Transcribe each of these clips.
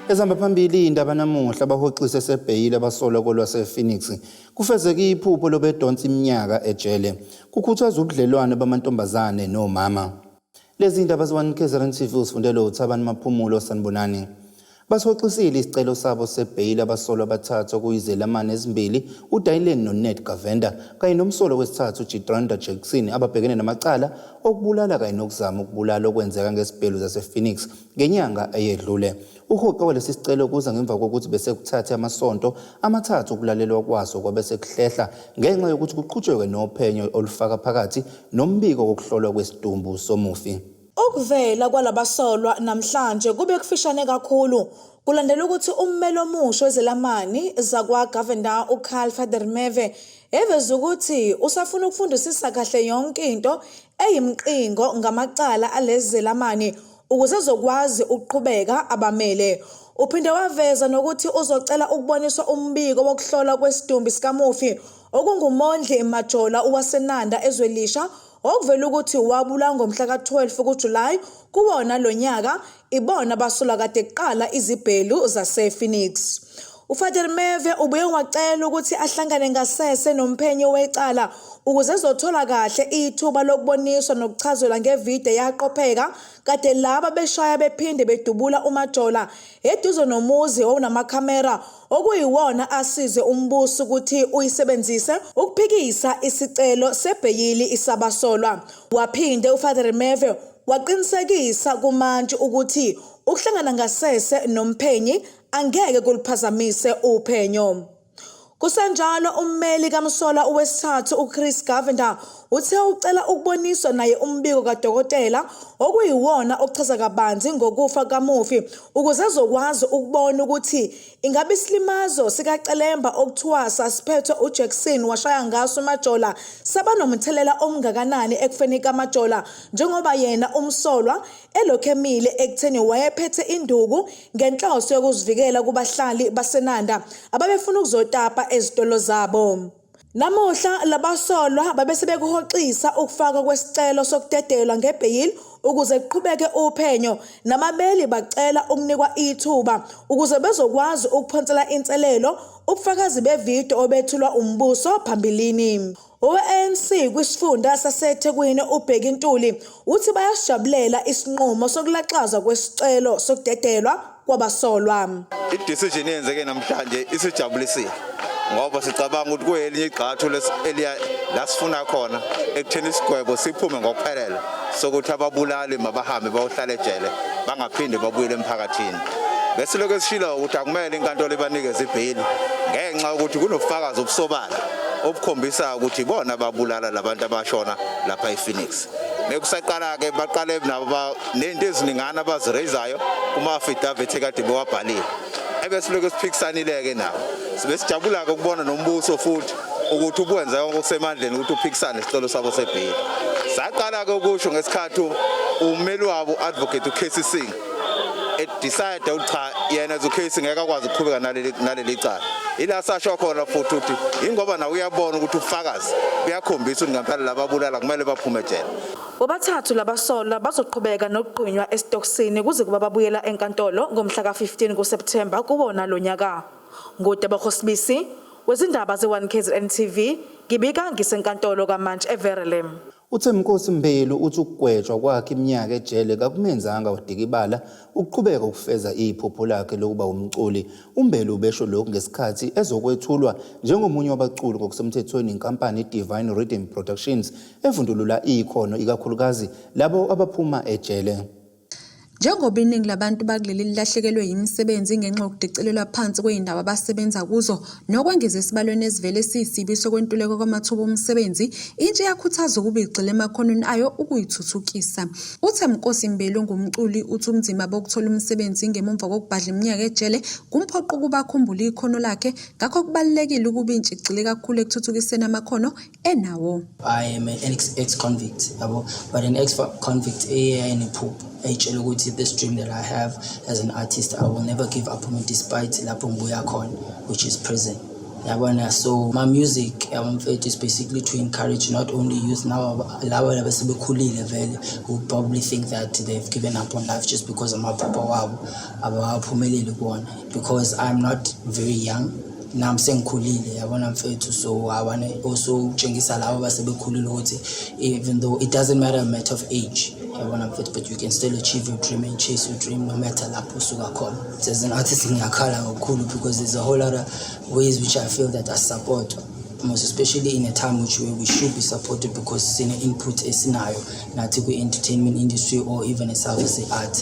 Ezihamba phambili indaba namuhla, bahoxise sebheyile abasolwa kolwasePhoenix. Kufezeke iphupho lobedonsa iminyaka ejele. Kukhuthazwa ubudlelwano bamantombazane nomama. Lezi ndaba ze-1 KZN TV usifundele uThabani Maphumulo. Sanibonani. Basihoxisile isicelo sabo sebheyili abasolwa abathathu, okuyizelamani ezimbili uDylan noNed Govender kanye nomsolwa wesithathu uJidranda Jackson, ababhekene namacala okubulala kanye nokuzama ukubulala okwenzeka ngesibhelu zasePhoenix ngenyanga eyedlule. Uhoxa kwalesi sicelo kuza ngemva kokuthi bese kuthathe amasonto 3 ukulalelwa kwaso, kwabe sekuhlehla ngenxa yokuthi kuqhutshekwe nophenyo olufaka phakathi nombiko wokuhlolwa kwesidumbu somufi. Ukuvela kwalabasolwa namhlanje kube kufishane kakhulu kulandela ukuthi ummeli omusha wezelamani zakwa-Govender, uCarl van der Merwe, eveze ukuthi usafuna ukufundisisa kahle yonke into eyimqingo ngamacala alezi zelamani ukuze ezokwazi ukuqhubeka abamele. Uphinde waveza nokuthi uzocela ukuboniswa umbiko wokuhlolwa kwesidumbu sikamufi, okunguMondli Majola waseNanda eZwelisha, okuvela ukuthi wabulawa ngomhla ka-12 kuJulayi kuwona lo nyaka ibona abasolwa kade kuqala izibhelu zasePhoenix. UVan der Merwe ubuye wacela ukuthi ahlangane ngasese nomphenyi wecala ukuze ezothola kahle ithuba lokuboniswa nokuchazelwa ngevidiyo eyaqopheka kade laba beshaya bephinde bedubula uMajola eduze nomuzi owunamakhamera, okuyiwona asize umbuso ukuthi uyisebenzise ukuphikisa isicelo sebheyili sabasolwa. Waphinde uVan der Merwe waqinisekisa kumantshi ukuthi ukuhlangana ngasese nomphenyi angeke kuluphazamise uphenyo. Kusenjalo, ummeli kamsolwa wesithathu uChris Govender uthe ucela ukuboniswa naye umbiko kadokotela, okuyiwona ochaza kabanzi ngokufa kamufi, ukuze ezokwazi ukubona ukuthi ingabe isilimazo sikaCelemba okuthiwa sasiphethwe uJackson washaya ngaso uMajola saba nomthelela omngakanani ekufeni kaMajola, njengoba yena umsolwa elokhu emile ekutheni wayephethe induku ngenhloso yokuzivikela kubahlali baseNanda ababefuna ukuzotapa ezitolo zabo. Namuhla labasolwa babese bekuhoxisa ukufakwa kwesicelo sokudedelwa ngebheyili ukuze kuqhubeke uphenyo, namabeli bacela ukunikwa ithuba ukuze bezokwazi ukuphonsela inselelo ubufakazi bevidiyo obethulwa umbuso phambilini. Owe-ANC kwisifunda saseThekwini uBheki Ntuli uthi bayasijabulela isinqumo sokulaxazwa kwesicelo sokudedelwa kwabasolwa. I-decision eyenzeke namhlanje isijabulisile ngoba sicabanga ukuthi kuyelinye igxathu eliya la sifuna khona ekutheni isigwebo siphume ngokuphelele sokuthi ababulali mabahambe bayohlala ejele, bangaphinde babuyele emphakathini. Besilokhu esishilo ukuthi akumele inkantolo ibanikeze ibheyili ngenxa yokuthi kunobufakazi obusobala obukhombisa ukuthi ibona ababulala labantu abashona lapha ePhoenix. Mekusaqala-ke baqale nabo nento eziningana abazirayizayo kuma-affidavit ekade bewabhalile, ebesilokhu siphikisanile-ke nabo. Sibe sijabula-ke ukubona nombuso futhi ukuthi ubuwenza konke okusemandleni ukuthi uphikisane isicelo sabo sebheyili. Saqala-ke ukusho ngesikhathi ummeli wabo u-Advocate uCasey Singh edecide ukuthi cha, yena as uCasey ngeke akwazi ukuqhubeka naleli cala. Ila sasho khona futhi ukuthi ingoba nawe uyabona ukuthi ubufakazi buyakhombisa ukuthi ngempela lababulala kumele baphume ejele. Bobathathu labasolwa bazoqhubeka nokugqunywa esitokisini kuze kuba babuyela enkantolo ngomhla ka-15 kuSepthemba kuwona lo nyaka. NguTebogo Sibisi wezindaba ze-1 KZN TV, ngibika ngisenkantolo kaMantshi eVerulam. UThembinkosi Mbelu uthi ukugwetshwa kwakhe iminyaka ejele kakumenzanga wadikibala ukuqhubeka ukufeza iphupho lakhe lokuba umculi. UMbelu ubesho lokhu ngesikhathi ezokwethulwa njengomunye wabaculi ngokusemthethweni inkampani iDivine Rhythm Productions, evundulula ikhono ikakhulukazi labo abaphuma ejele. Njengoba iningi labantu bakuleli lilahlekelwe yimisebenzi ngenxa yokudicilelwa phansi kwey'ndawo abasebenza kuzo nokwengeza esibalweni esivele siyisibi sokwentuleka kwamathuba omsebenzi, intsha iyakhuthaza ukuba igxile emakhonweni ayo ukuyithuthukisa. UThembinkosi Mbelu ongumculi uthi ubunzima bokuthola umsebenzi ngemumva kokubhadla iminyaka ejele kumphoqa ukuba akhumbule ikhono lakhe, ngakho kubalulekile ukuba intsha igxile kakhulu ekuthuthukiseni amakhono enawo. I am an ex-convict, yabo, but an ex-convict eyayinephupho eyitshela ukuthi this dream that I have as an artist, I will never give up on it despite lapho ngibuya khona, which is prison. Yabona, so my music, yabo mfethu, is basically to encourage not only youth now, laba labasebekhulile vele, who probably think that they've given up on life just because amaphupho wabo abawaphumeleli kuwona, because I'm not very young nami, sengikhulile, yabona mfethu. So I wanna also ukutshengisa labo abasebekhulile ukuthi even though it doesn't matter, a matter of age, yabona mfethu, but you can still achieve your dream and chase your dream no matter lapho usuka khona. As an artist ngiyakhala kakhulu because there's a whole lot of ways which I feel that I support, most especially in a time which where we should be supported, because sine-input esinayo nathi kwi-entertainment industry or even itself as art.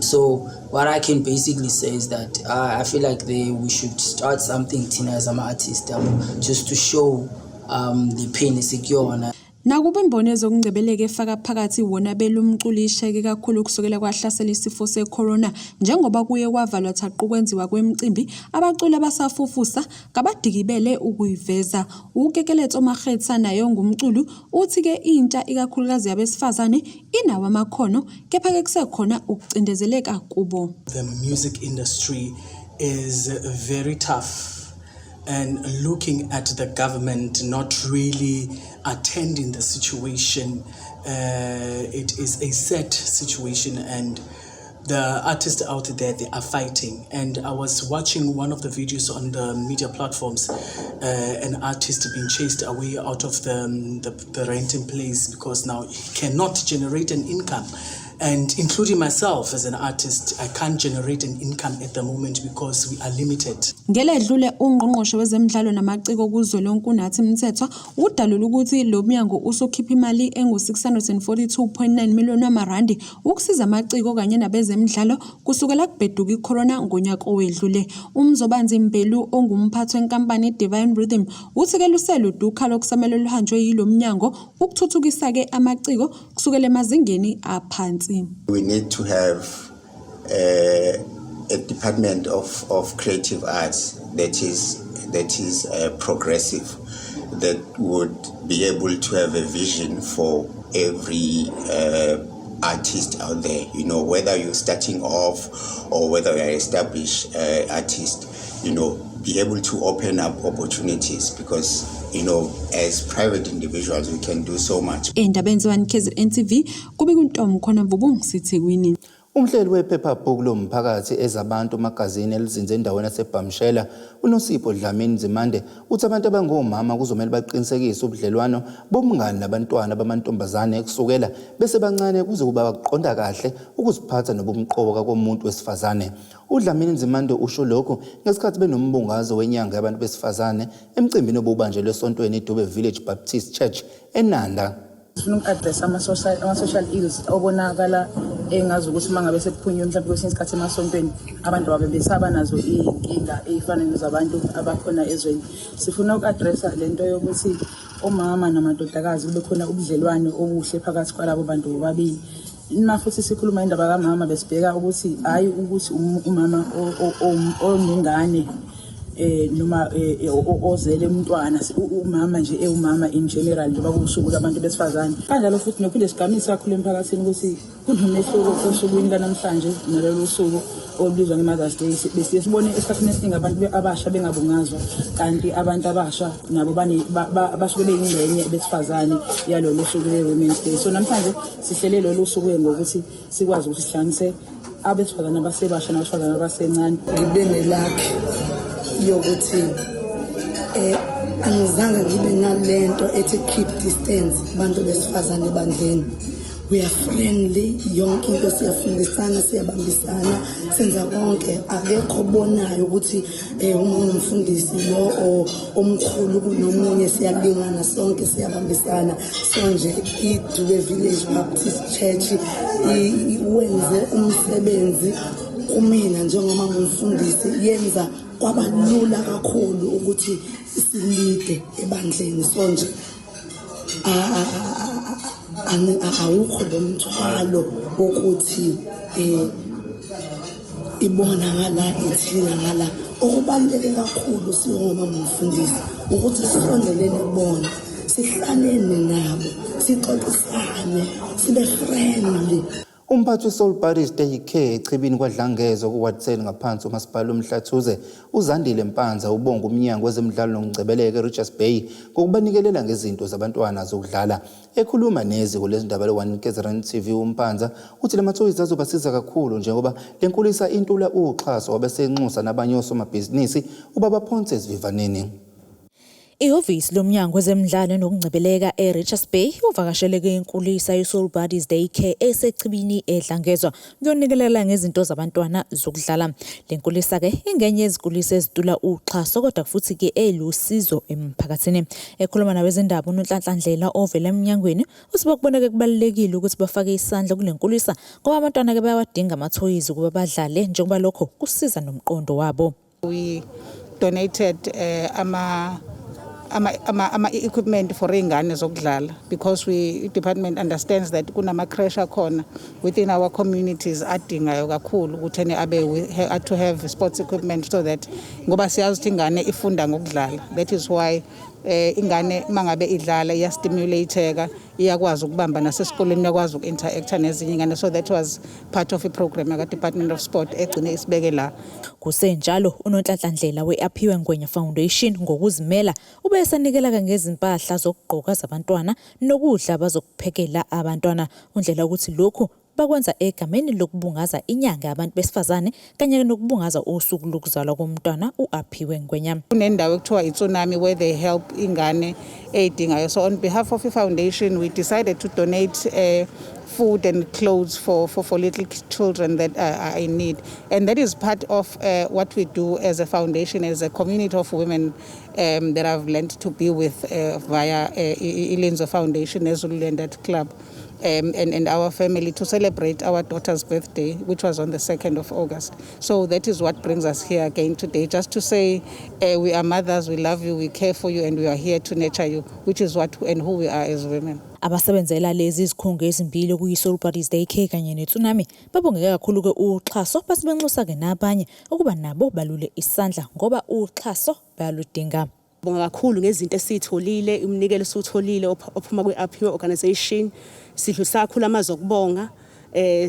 So what I can basically say is that I feel like we should start something thina as ama-artist, yabo, just to show the pain esikuyona. Nakuba imboni yezokungcebeleka efaka phakathi wona belu umculo isheke kakhulu kusukela kwahlasela isifo se-corona, njengoba kuye kwavalwa thaqu ukwenziwa kwemicimbi, abaculi abasafufusa kabadikibele ukuyiveza. UKekeletso Makgetha naye ongumculi uthi-ke intsha, ikakhulukazi yabesifazane, inawo amakhono, kepha-ke kusekhona ukucindezeleka kubo. The music industry is very tough, and looking at the government not really attending the situation, it is a sad situation, and the artists out there, they are fighting. And I was watching one of the videos on the media platforms, an artist being chased away out of the renting place because now he cannot generate an income. And including myself as an artist, I can't generate an income at the moment because we are limited. Ngeledlule ungqongqoshe wezemidlalo namaciko kuzwelonke uNathi Mthethwa udalula ukuthi lo mnyango usukhipha imali engu-642.9 million wamarandi ukusiza amaciko kanye nabezemidlalo kusukela kubheduka icorona ngonyaka owedlule. UMzobanzi Mbelu ongumphathi wenkampani iDivine Rhythm uthi-ke luselude ukhalo okusamele luhanjwe yilo mnyango ukuthuthukisa-ke amaciko kusukela emazingeni aphansi. We need to have a department of creative arts that is progressive, that would be able to have a vision for every artist out there. Whether you're starting off or whether you're an established artist, be able to open up opportunities because as private individuals we can do so much. Ey'ndabeni ze-1 KZN TV kubika uNtombi khona Mvubu ngiseThekwini. Umhleli wephephabhuku lomphakathi Ezabantu Magazine elizinze endaweni yaseBhamshela, uNosipho Dlamini Nzimande, uthi abantu abangomama kuzomele baqinisekise ubudlelwano bomngani nabantwana bamantombazane kusukela besebancane kuze kuba baqonda kahle ukuziphatha nobumqoka komuntu wesifazane. UDlamini Nzimande usho lokhu ngesikhathi benombungazo wenyanga yabantu besifazane emcimbini obubanjelwe esontweni iDube Village Baptist Church eNanda. Sifuna uku-address ama-social ills obonakala engazi ukuthi uma ngabe sekuphunyiwe mhlawumbe kwesinye isikhathi emasontweni, abantu babe besaba nazo iy'nkinga ey'fana nezabantu abakhona ezweni. Sifuna uku-addressa le nto yokuthi omama namadodakazi kube khona ubudlelwane obuhle phakathi kwalabo bantu bobabili. Uma futhi sikhuluma indaba kamama, besibheka ukuthi hhayi ukuthi umama onengane noma ozele umntwana, umama nje ewumama in general, njengoba kuwusuku lwabantu besifazane. Kanjalo futhi nophinde sigqamise kakhulu emphakathini ukuthi kunomehluko osukwini lanamhlanje nalolu suku olubizwa nge-Mother's Day. Besiye sibone esikhathini esiningi abantu abasha bengabungazwa, kanti abantu abasha nabo basuke beyingxenye besifazane yalolu suku le-Women's Day. So namhlanje sihlele lolu suku ngokuthi sikwazi ukuthi sihlanganise abesifazane abasebasha nabesifazane abasencane. Ngibe ne-luck yokuthi angizange ngibe nalento ethi keep distance bantu besifazane ebandleni. We are friendly, yonke into siyafundisana, siyabambisana, senza konke. Akekho obonayo ukuthi uma ngumfundisi lo or omkhulu kunomunye, siyalingana sonke, siyabambisana. So nje iDube Village Baptist Church wenze umsebenzi kumina njengoba ngumfundisi, yenza kwaba lula kakhulu ukuthi si-leade ebandleni. So nje awukho lo mthwalo wokuthi ibona ngala, ithina ngala. Okubaluleke kakhulu singomama umfundisi ukuthi sisondelene kubona, sihlalene nabo, sixoxisane, sibe friendly. Umphathi weSoul Buddyz Day Care eChibini kwaDlangezwa ku-Ward 10 ngaphansi uMasipala uMhlathuze uZandile Mpanza ubonga umnyango wezemidlalo nokungcebeleka eRichards Bay ngokubanikelela ngezinto zabantwana zokudlala. Ekhuluma neziko lezindaba le-1 KZN TV uMpanza uthi lamathoyizi azobasiza kakhulu njengoba lenkulisa intula uxhaso wabesenxusa nabanye osomabhizinisi uba baphonse esivivaneni. Ihhovisi lomnyango wezemidlalo nokungcebeleka eRichards Bay uvakasheleke inkulisa ye-Soul Buddyz Day Care eseChibini eDlangezwa kuyonikelelela ngezinto zabantwana zokudlala. Le nkulisa-ke ingenye yezinkulisa ezitula uxhaso kodwa futhi-ke elusizo emphakathini. Ekhuluma nabezindaba uNonhlanhla Ndlela ovela emnyangweni uthi bakuboneke kubalulekile ukuthi bafake isandla kule nkulisa ngoba abantwana-ke bayawadinga amathoyizi ukuba badlale njengoba lokho kusiza nomqondo wabo. We donated ama equipment for ingane zokudlala because we department understands that kunama creche akhona within our communities adingayo kakhulu ukuthi ene abe to have sports equipment so that ngoba siyazi ukuthi ingane ifunda ngokudlala. That is why ingane mangabe idlala iyastimulateeka, iyakwazi ukubamba nasesikoleni, iyakwazi uku-interacta nezinye ingane. So that was part of i-program yaka Department of Sport egcine isibeke la. Kusenjalo uNonhlanhla Ndlela we-Aphiwe Ngwenya Foundation ngokuzimela ube esenikela ngezimpahla zokugqoka zabantwana nokudla bazokuphekela abantwana. UNdlela ukuthi lokhu bakwenza egameni lokubungaza inyanga yabantu besifazane kanye nokubungaza usuku lokuzalwa komntwana u-Aphiwe Ngwenya. Kunendawo ekuthiwa i-Tsunami where they help ingane ey'dingayo. So on behalf of i-foundation we decided to donate food and clothes for little children that are in need, and that is part of what we do as a foundation, as a community of women that I've learned to be with via Ilinzo Foundation, Zululand Club, and our family to celebrate our daughter's birthday, which was on the 2nd of August. So that is what brings us here again today, just to say we are mothers, we love you, we care for you, and we are here to nurture you, which is what and who we are as women. Abasebenzela lezi zikhungo ezimbili okuyi-Soul Buddyz Day Care kanye ne-Tsunami babongeke kakhulu-ke uxhaso base benxusa-ke nabanye ukuba nabo balule isandla ngoba uxhaso bayaludinga. Bonga kakhulu ngezinto esiyitholile, umnikelo esiwutholile ophuma kwi-Aphiwe Organization. Sidlulisa kakhulu amazwi okubonga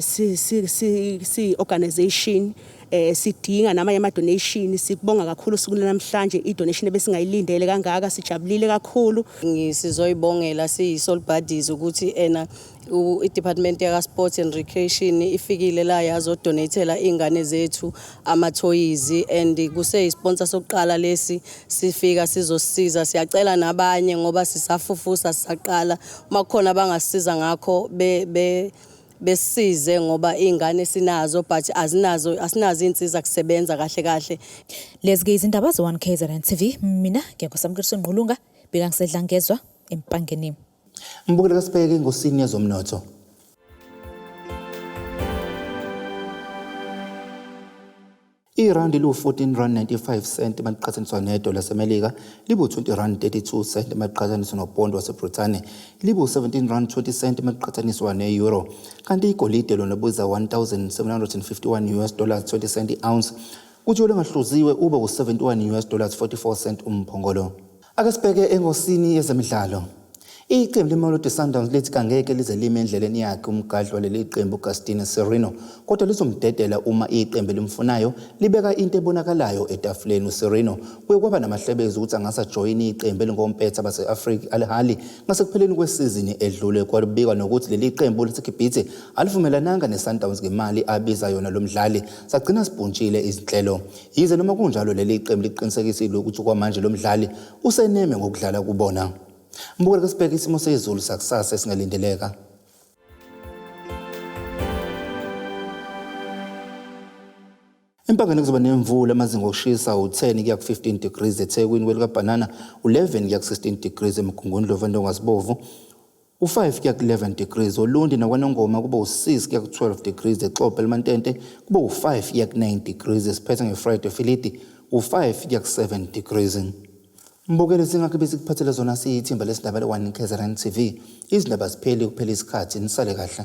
si si si si organization sidinga namanye ama donation. Sikubonga kakhulu usuku namhlanje, i donation ebesingayilindele kangaka, sijabulile kakhulu. Sizoyibongela siyi-Soul Buddyz ukuthi ena i-Department yaka Sports and Recreation ifikile la yazodonatela ingane zethu ama-toys, and kuseyi-sponsor sokuqala lesi sifika sizosisiza. Siyacela nabanye ngoba sisafufusa, sisaqala, makukhona abangasisiza ngakho be besisize ngoba iy'ngane sinazo but azinazo, asinazo iy'nsiza kusebenza kahle kahle. Lezi-ke izindaba ze-1 KZN TV, mina nginguSamkeliso Ngqulunga, bika ngiseDlangezwa eMpangeni. Mbukeli, kasibheke engosini yezomnotho. Irandi liwu-14 rand 95 cent maliqhathaniswa nedola laseMelika, libu-20 rand 32 cent maliqhathaniswa nopondo waseBrithani, libu-17 rand 20 cent maliqhathaniswa ne-euro. Kanti igolide lona libiza 1751 US dollars 20 cent i-ounce, kuthi olungahluziwe ube u-71 US dollars 44 cent umphongolo. Ake sibheke engosini yezemidlalo. Iqembu leMamelodi Sundowns lithi kangeke lize lime endleleni yakhe umgadli waleli qembu uGaston Sirino, kodwa lizomdedela uma iqembu elimfunayo libeka into ebonakalayo etafuleni. USirino kuye kwaba namahlebezi ukuthi angase ajoyine iqembu elingompetha base-Afrika Al Ahly ngasekupheleni kwesizini edlule. Kwabikwa nokuthi leli qembu laseGibhithe alivumelananga neSundowns ngemali abiza yona lo mdlali, sagcina sibhuntshile izinhlelo. Yize noma kunjalo, leli qembu liqinisekisile ukuthi kwamanje lo mdlali useneme ngokudlala kubona. Mbukeli, kasibheke isimo sezulu sakusasa esingalindeleka. Empangeni kuzoba nemvula, amazinga okushisa u-10 kuya ku-15 degrees, eThekwini kwelikabhanana u-11 kuya ku-16 degrees, eMgungundlovu eNtongasibovu u-5 kuya ku-11 degrees, oLundi nakwaNongoma kuba u-6 kuya ku-12 degrees, eXobho eLimantente kuba u-5 kuya ku-9 degrees, siphethe ngeFriday Filidi u-5 kuya ku-7 degrees. Mbukeli, singakho besikuphathele zona siyithimba lesindaba le-1 KZN TV. Izindaba zipheli kuphela isikhathi, nisale kahle.